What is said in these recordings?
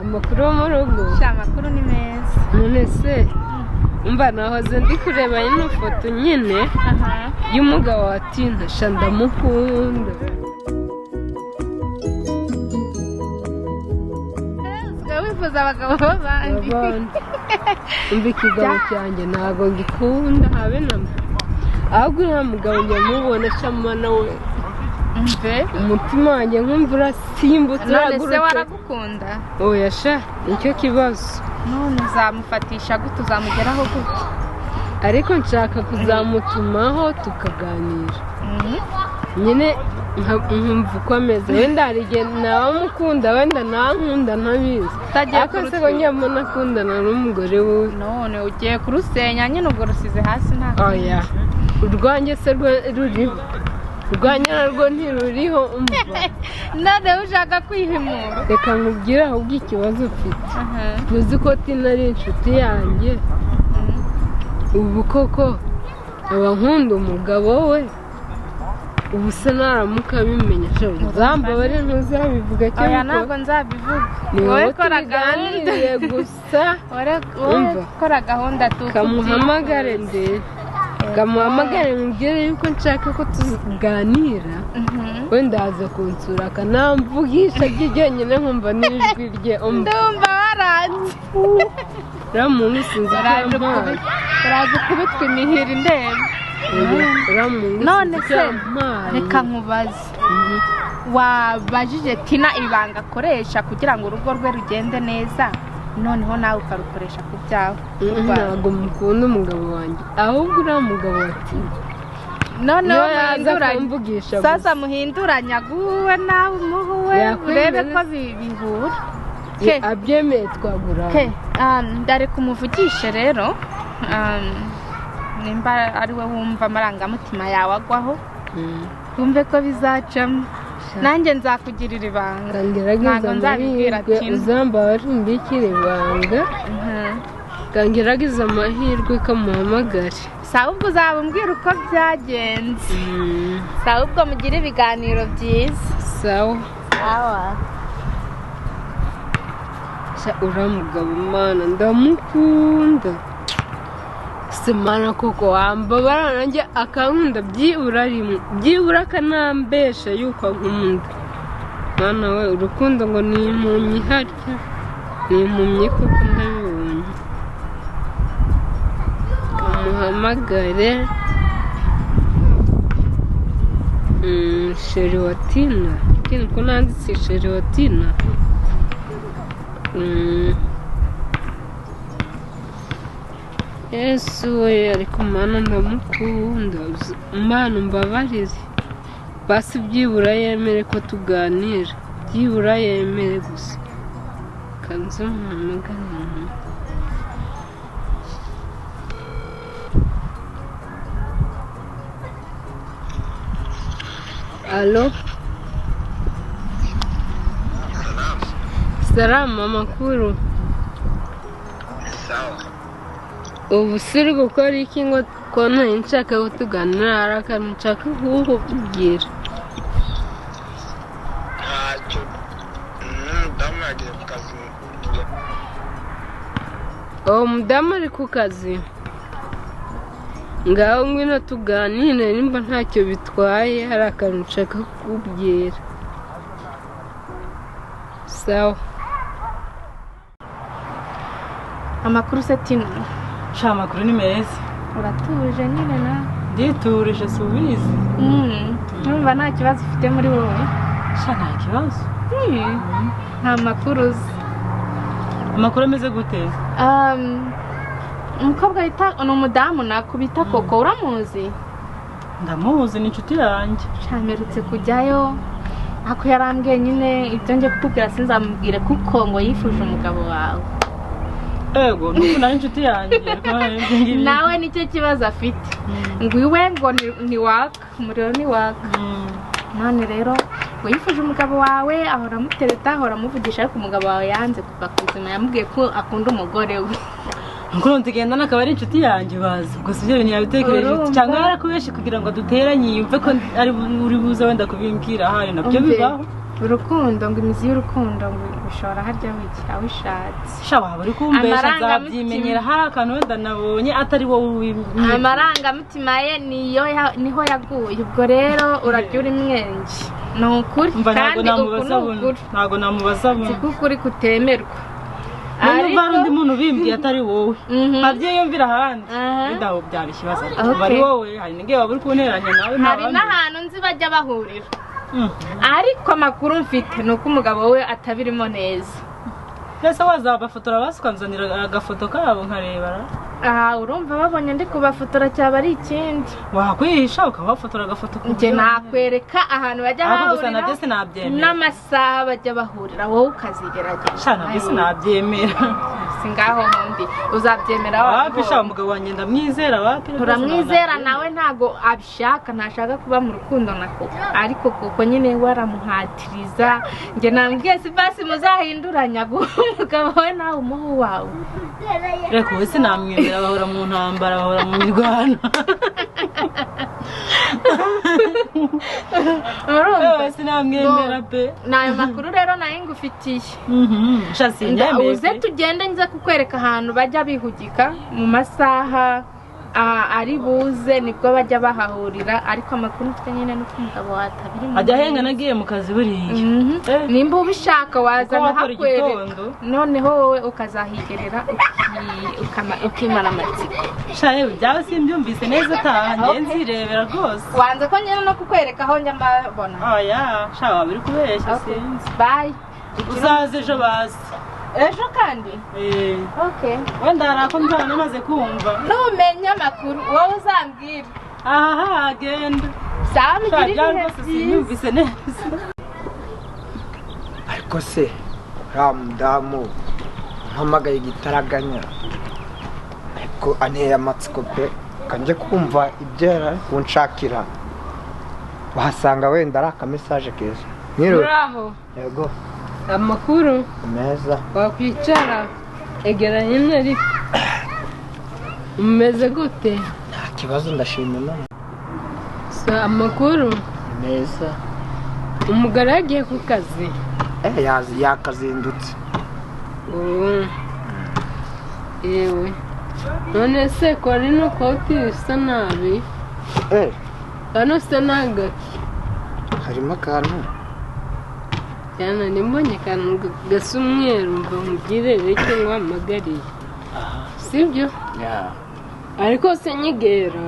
Amakuru yo mu rugo. Sha, amakuru ni meza. None se umva, nahoze ndi kureba ino foto nyine y'umugabo wa Tina, sha ndamukunda. Usigaye wifuza abagabo b'abandi? Abandi. Umva, ikigabo cyanjye ntabwo ngikunda habe na mba, ahubwo uriya mugabo njya mubona, sha mana we, Mve. umutima wanjye nkumva urasimbutse, None se uragurutse. Waragukunda? Oya sha, nicyo kibazo. None uzamufatisha gute? Uzamugeraho gute? Ariko nshaka kuzamutumaho tukaganira nyine, nkumva uko ameze. Wenda hari igihe naba mukunda, wenda nankunda ntabizi. Utagiye Ariko se ko kurutwika. njya mbona akundana n'umugore we? None ugiye kurusenya nyine, ubwo rusize hasi nta Oya, urwanjye se rwo ruriho? Urwanjye narwo ntiruriho, umva. None ushaka kwihimura. Reka nkubwire ahubwo ikibazo mfite. Tuzi ko Tina ari inshuti yanjye. Ubu koko aba nkunda umugabo we? Ubu se naramuka abimenya, uzambabare, ntuzabivuga. Oya. Cyangwa Ntabwo nzabivuga. Ni Wowe wowe kora gahunda. tubiganiriye gusa. Wowe Umva. kora gahunda tu. Kamuhamagare ndebe, kamuhamagare mubwire yuko nshaka ko tuganira. Wenda aza kunsura akanamvugisha byonyine, nkumva n'ijwi rye, umva. Ndumva waranze. Uriya muntu sinzi icyo Uraje yampaye. Uraje ukubitwa imihiri ndeba. Uriya muntu None sinzi icyo se, yampaye. reka nkubaze, wabajije Tina ibanga akoresha kugira ngo urugo rwe rugende neza, noneho nawe ukarukoresha ku byawe? Ntabwo mukunda umugabo wanjye, ahubwo uriya mugabo wa Tina Noneho niyo yaza muhinduranye. akamvugisha Sasa gusa. muhinduranya, aguwe nawe umuhuwe, Yakwemera urebe ko se. bihura. Ke. Abyemeye twagura. Ke, ndareka umuvugishe rero, nimba ari we wumva amarangamutima yawe agwaho, wumve ko bizacamo, nanjye nzakugirira ibanga. Kangerageza Ntabwo nzabibwira amahirwe. Tina. Uzambabare umbikire ibanga. Kangerageza amahirwe kamuhamagare. Sawa, ubwo uzaba umbwira uko byagenze. Sawa, ubwo mugire ibiganiro byiza. Sawa. Sawa. Sha, uriya mugabo mana ndamukunda. Se mana koko wambabara nanjye akankunda byibura rimwe, byibura akanambesha yuko ankunda. Mana we, urukundo ngo ni impumyi, harya ni impumyi koko, ndabibonye. Kamuhamagare. Chéri wa Tina, Tina, ko nanditse chéri wa Tina. Yesu we, ariko mana ndamukunda. Mana umbabarire, basi byibura yemere ko tuganira, byibura yemere gusa. Kanze muhamagare. Allô? Salama, amakuru? Sawa. Ubu siri gukora iki ngo ko nari nshaka ko tuganira, hari akantu nshaka kukubwira. Ntacyo, n'umudamu yagiye ku kazi. Uwo mudamu ari ku kazi? Ngaho ngwino tuganire nimba ntacyo bitwaye, hari akantu nshaka kukubwira. Sawa. Amakuru se, Tina? Sha, amakuru ni meza. Uratuje nyine nawe? Nditurije, si ubizi? Numva nta kibazo ufite muri wowe? Sha, nta kibazo. Nta makuru uzi? Amakuru ameze gute? Umukobwa wita, ni umudamu nako bita Koko, uramuzi? Ndamuzi, ni inshuti yanjye. Mperutse kujyayo, ako yarambwiye nyine ibyo ngiye kukubwira sinzamubwire, kuko ngo yifuje umugabo wawe. Ego, nuko nawe inshuti yanjye, ariko ibyo ngibyo- Nawe nicyo kibazo afite, ngo iwe ngo ntiwaka umuriro, ntiwaka. None rero ngo yifuje umugabo wawe, ahora amutereta, ahora amuvugisha, ariko umugabo wawe yanze kuva ku buzima, yamubwiye ko akunda umugore we. Nuko tugendana akaba ari inshuti yanjye, bazi ubwo si ibyo bintu yabitekereje? Urumva? Cyangwa yarakubeshe kugira ngo duteranye, yumve ko ari uri buze wenda kubimbwira, ahari nabyo Umve, bibaho. Urukundo ngo imizi y'urukundo ngo Igushora harya wiki aho ishatse. Sha waba uri kumbesha, Amarangamutima. nzabyimenyera hari akantu wenda nabonye atari wowe wimye. Amarangamutima ye niyo niho yaguye. Ubwo rero urarya uri mwenge, ni ukuri. Mva ntabwo Kandi uku namubaza ni buno, ukuri. ntabwo namubaza buno. Nzi ko ukuri kutemerwa. None umva, hari undi muntu ubimbwiye atari wowe, nkabyiyumvira ahandi, Aha. wenda aho byaba ikibazo, ariko Okay. kuva ari wowe, hari n'igihe waba uri kunteranya nawe Hari ntawamenya. n'ahantu nzi bajya bahurira, ariko amakuru mfite ni uko umugabo we atabirimo neza. Mbese wazabafotora basi ukanzanira agafoto kabo nkareba ra? Aha urumva babonye ndi kubafotora cyaba ari ikindi. Wakwihisha ukabafotora agafoto ku Njye buryo- nakwereka ahantu bajya Ariko gusa bahurira nabyo sinabyemera. n'amasaha bajya bahurira, wowe ukazigerageza. Sha, nabyo sinabyemera. Si ngaho nkundi uzabyemera Wapi sha, wabibonye. umugabo wanjye ndamwizera, wapi rwose. Turamwizera. Ntabwo Nawe ntago abishaka, ntashaka kuba mu rukundo na koko, ariko kuko nyine we aramuhatiriza. Njye nambwiye si basi muzahinduranya, guha umugabo we nawe umuha uwawe. Reka, wowe sinamwemera, bahora mu ntambara, bahora mu mirwano. Urumva? Yewe, sinamwemera pe. Ni ayo makuru rero nayo ngufitiye. Sha, sinyemeye Uze pe. tugende nze kukwereka ahantu bajya bihugika mu masaha ari buze, nibwo bajya bahahurira. Ariko amakuru mfite nyine nuko umugabo watabiri. Ajya ahenga nagiye mu kazi buriya. Nimba ubishaka waza Kuko wakora nkahakwereka. igitondo. Noneho wowe ukazahigerera ukimara amatsiko. Sha yewe, byaba simbyumvise neza, taha njye nzirebera rwose. Wanze ko nyine no kukwereka aho njya mbabona. Oya sha, waba uri kubeshya. Okay. Sinzi. Bye. Uzaze ejo bazi. Ejo kandi? Eh, Okay. wenda hari ako nzaba namaze kumva. Numenya amakuru wowe uzambwira. Aha, genda. Sawa. Sha, Mugire byaba ibihe rwose byiza. simbyumvise neza. Ariko se uriya mudamu mpamagaye igitaraganya, ariko anteye amatsiko pe. Kanjye kumva ibyo yari ari kunshakira, wahasanga wenda ari akamesaje keza. Mwiriwe. Muraho. Yego. Amakuru? Meza. Wakwicara, egeranye ariko umeze gute? Nta kibazo, ndashima Imana. So, amakuru? Ni meza. Umugore yagiye ku kazi? Eh, yakazindutse. Ubu yewe, none se ko ari no koti isa nabi? Eh. Hano se n'agaki? Harimo akantu. Cyane nimbonye akantu gasa umweru, mva nkubwire rero icyo nguhamagariye, sibyo? Ya. Ariko se nyegera.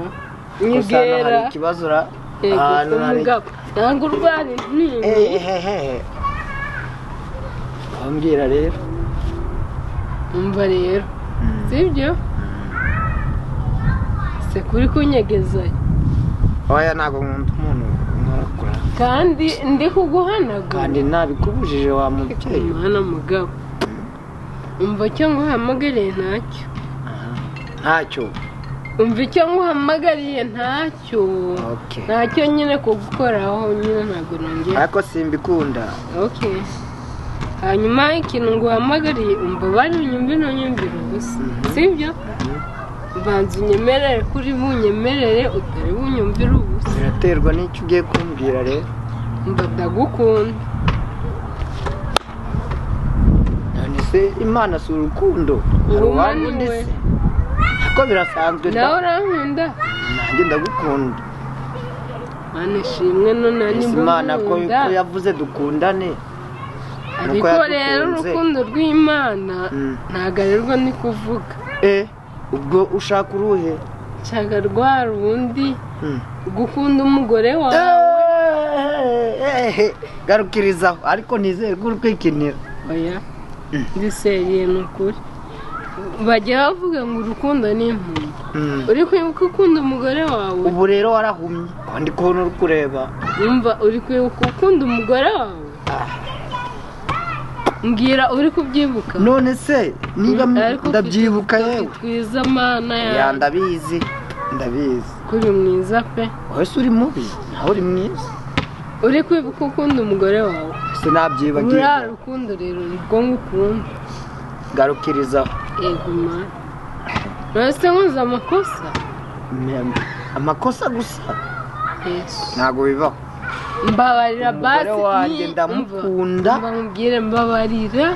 Gusa hano hari Nyegera. ikibazo ra. Yego. Ahantu hari Umugabo ntabwo urwara intinyi. Eh, wambwira rero. Umva rero, sibyo se kuri kunyegezayo? Oya, ntabwo nkunda umuntu nkorakora. Kandi ndi kuguhanagura. Kandi nabikubujije wa mubyeyi. Mwana mugabo, umva icyo nguhamagariye ntacyo. Ntacyo. Umva icyo nguhamagariye ntacyo. Okay. Ntacyo nyine kugukoraho nyine, ntabwo nongera. Ariko simbikunda. Okay, hanyuma ikintu nguhamagariye, umva, bari unyumve ntunyumvire ubusa, sibyo? Banza unyemerere kuri bunyemerere, utari bunyumvire ubusa. Biraterwa n'icyo ugiye kumbwira rero. Mba ndagukunda. None se Imana si urukundo? Hari Ubu uwanga undi we. se? Ariko birasanzwe da. Nawe urankunda? Nanjye ndagukunda. Mana ishimwe, none Ese nimba Imana ko unkunda. ko yavuze dukundane, nuko Ariko rero yadukunze. urukundo rw'Imana ntabwo ari rwo ndi kuvuga. Eh, ubwo ushaka uruhe? Nshaka rwa rundi gukunda umugore wawe. Eh, garukirizaho, ariko nizere ko uri kwikinira. Oya, ndiseriye, ni ukuri. Bajya bavuga ngo urukundo ni impumyi. Uri kwibuka ukunda umugore wawe? Ubu rero warahumye ko ndi kubona uri kureba. Umva, uri kwibuka ukunda umugore wawe? Mbwira, uri kubyibuka? None se niba Ariko ufite ndabyibuka udutoki yewe. twiza, mana Ya, yawe. ndabizi, ndabizi. Kuri mwiza pe. Wowe se uri mubi? Nawe uri mwiza. Uri kwibuka ukunda umugore wawe? Se nabyibagirwa. Uriya rukundo rero nibwo ngukunda. Garukirizaho. Yego mana, none nkoze amakosa? Amakosa gusa. Yesu. Ntabwo bibaho. Mbabarira Umugore basi. Wanjye ndamukunda. Umva nkubwire, mbabarira.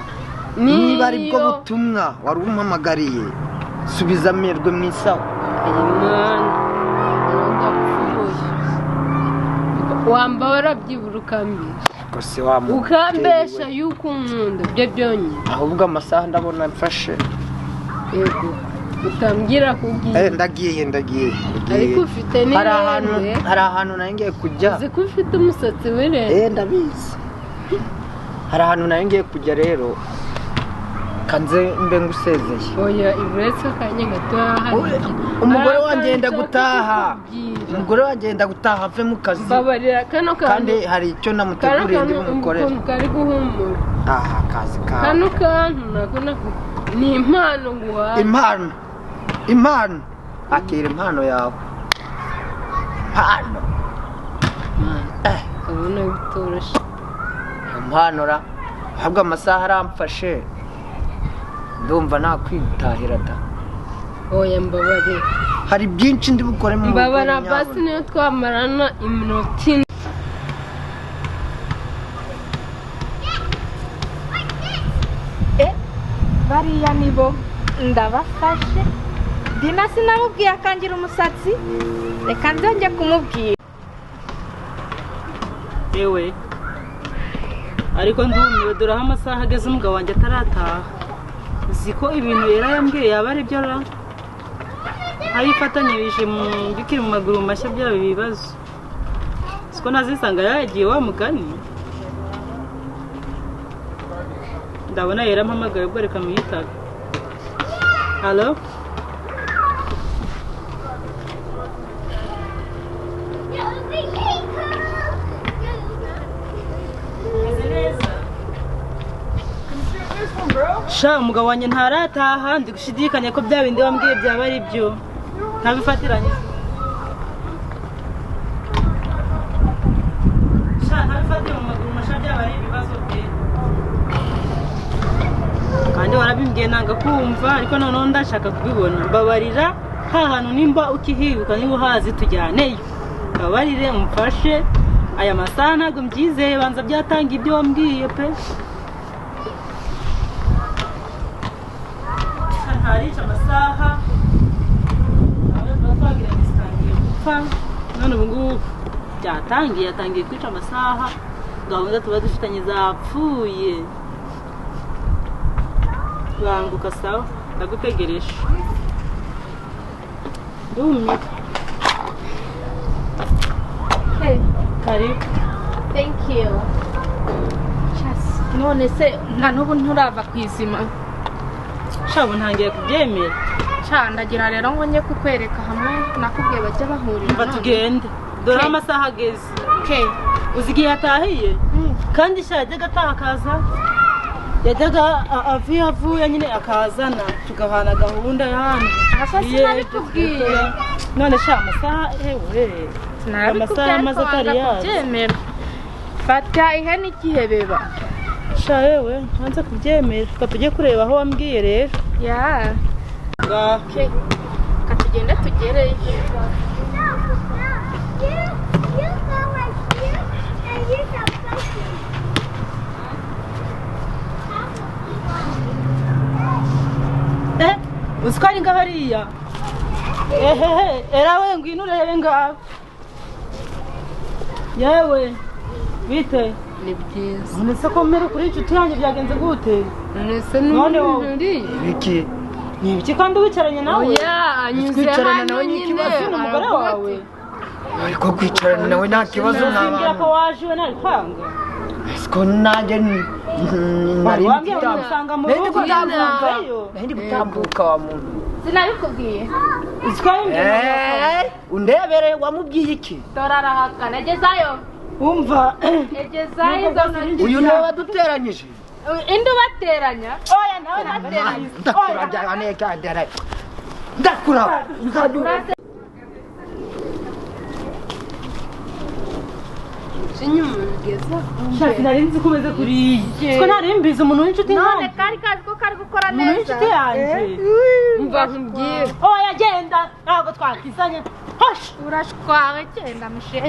Niba ari bwo butumwa wari umpamagariye, subiza amerwe mu isaho. Imana, ndapfuye. Wambabara byibura ukambesha. Ariko se wa mubyeyi Ukambesha we. yuko unkunda byo byonyine. Ahubwo amasaha ndabona mfashe. Yego, utambwira kubwira. Ndagiye, ndagiye, ndagiye. Ariko ufite Hari ahantu n'irende. Hari ahantu nari ngiye kujya. Uzi ko ufite umusatsi w'irende? Ndabizi, hari ahantu nari ngiye kujya rero, kanze mbe ngusezeye. Oya, uretse akanya gatoya hari Oya, umugore hari wanjye yenda akantu gutaha. nshaka kukubwira. Umugore wanjye yenda gutaha ave mu kazi. Mbabarira kano kantu. Kandi hari icyo Kano namuteguriye ndi kantu bumukorere. ukuntu kari guhumura. Aha kazi kawe. Kano kantu nako nako ni impano nguhaye. Impano, impano, akira impano yawe, impano. Ukabona bitoroshye. Impano ra, ahubwo amasaha aramfashe, ndumva nakwitahira da. Oya, mbabarira. Hari byinshi ndi bukore mu rugo, Mbabara nyabuna. basi, niyo twamarana iminota 4. Bariya nibo ndabafashe. Dina sinamubwiye akangira umusatsi, reka nze njye kumubwira. Ewe, ariko ndumiwe, dore aho amasaha ageze umugabo wanjye atarataha. Uzi ko ibintu yari yambwiye yaba ari byo ra, ayifatanyirije mu bikiri mu maguru mashya byaba ibibazo. Siko nazisanga yagiye wa mugani. Ndabona yarampamagaye, ubwo reka mwitabe. Halo? Sha, umugabo wanjye ntarataha, ndi gushidikanya ko bya bindi wambwiye byaba ari byo, ntabifatiranye. Sha, ntabifatiye mu maguru masha byaba ari ibibazo pe. Kandi warabimbwiye nanga kumva, ariko noneho ndashaka kubibona. Mbabarira, ha hantu nimba ukihibuka, niba uhazi, tujyaneyo. Mbabarire umfashe, aya masaha ntabwo mbyizeye, banza byatanga ibyo wambwiye pe. Ntarica amasaha, nawe tuba twagira ngo zitangiye gupfa, none ubu ngubu byatangiye, yatangiye kwica amasaha, gahunda tuba dufitanye zapfuye. Banguka, sawa, ndagutegereje, ndumiwe. Hey, Karibu. Thank you. None se nta n'ubu nturava ku izima? Shabu, ntangiye kubyemera. Ca, ndagira rero ngo njye kukwereka hamwe nakubwiye bajya bahurira. Mva None. tugende, dore aho Okay. amasaha ageze. Okay. Uzi igihe yatahiye? Kandi sha, yajyaga ataha akaza, yajyaga ava iyo avuye nyine akazana, tugahana gahunda y'ahandi. Aha sinabikubwiye. None sha, amasaha, ewe. Sinabikubwiye, Amasaha amaze ariko atari wanga yaza. kubyemera. Fata ihene ikihebeba. Sha yewe, ntanze kubyemera. Reka tujye kureba aho wambwiye rero. Ya. Ngaho. Okay. Reka tugende tugereyo. You, you go like here, and you go like here. Uzi ko ari ngaho hariya? Ehehe, era we, ngwino urebe ngaho. Yewe, bite? Ni byiza. None se ko mbere kuri inshuti yanjye, byagenze gute? None se None wowe. n'umuntu uriya? Ibiki? Ni ibiki kandi wicaranye nawe? Oya, anyuze Twicarana hano nawe ni nyine, ikibazo, ni umugore aravuga wawe. ati, Ariko kwicarana nawe nta kibazo. Simbwira ko N'abantu waje iwe ntari kwanga. Siko nanjye nari ndi Wambwiye ngo gutambuka. usanga mu Nari ndi rugo gutambuka. ntavuyeyo. Nari ndi gutambuka wa muntu. Sinabikubwiye. Uzi ko yabimbwiye ntabwo? Undebere, wamubwiye iki? Dore arahakana. Egezayo. Umva. Egezayo izo ntoki. Uyu niwe waduteranyije. Indi ubateranya. Oya, nawe ntabwo. Ndakura byanekandera, ndakura uzajya. "Nje inyuma bigeze aho." Sha, sinari nzi ko umeze kuriya. Siko ntari mbizi, umuntu w'inshuti None nkanjye. kari kazi ko kari gukora Umuntu neza. w'inshuti yanjye. Umva nkubwire. Oya, genda, ntabwo twakizanye. Hoshi. Urashwawe, genda mushe.